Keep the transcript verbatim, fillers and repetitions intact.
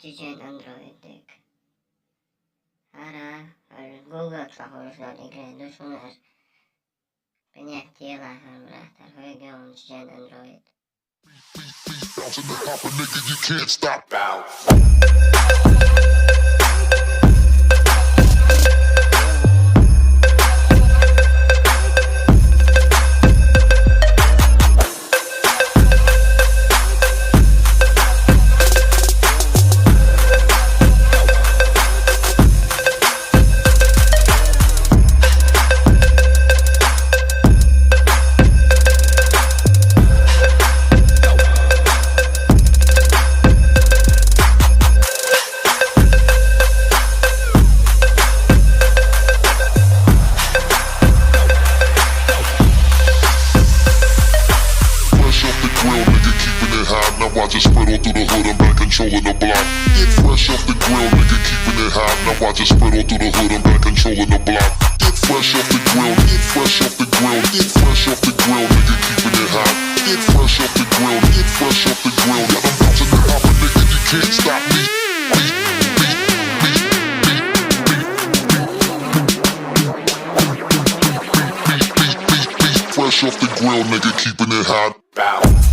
Жижигэн Android-ыг. Хараа, хоёр Google-ла хөөрэжэ игрээ дүүшэнэр. Бинь тиилээ хараа, брат, хоёрдугаар жижигэн Android. Bouncing and popping, nigga, you can't stop. Bounce. Fresh off the grill, nigga, keeping it hot. Now I just spread all through the hood, I'm back controlling the block. Get fresh off the grill, nigga, keeping it hot. Now I just spread all through the hood, I'm back controlling the block. Get fresh off the grill, get fresh off the grill, get fresh off the grill, nigga, keeping it hot. Get fresh off the grill, get fresh off the grill. Got 'em bouncing and popping, nigga, you can't stop me. Fresh off the grill, nigga, keeping it hot. Bow.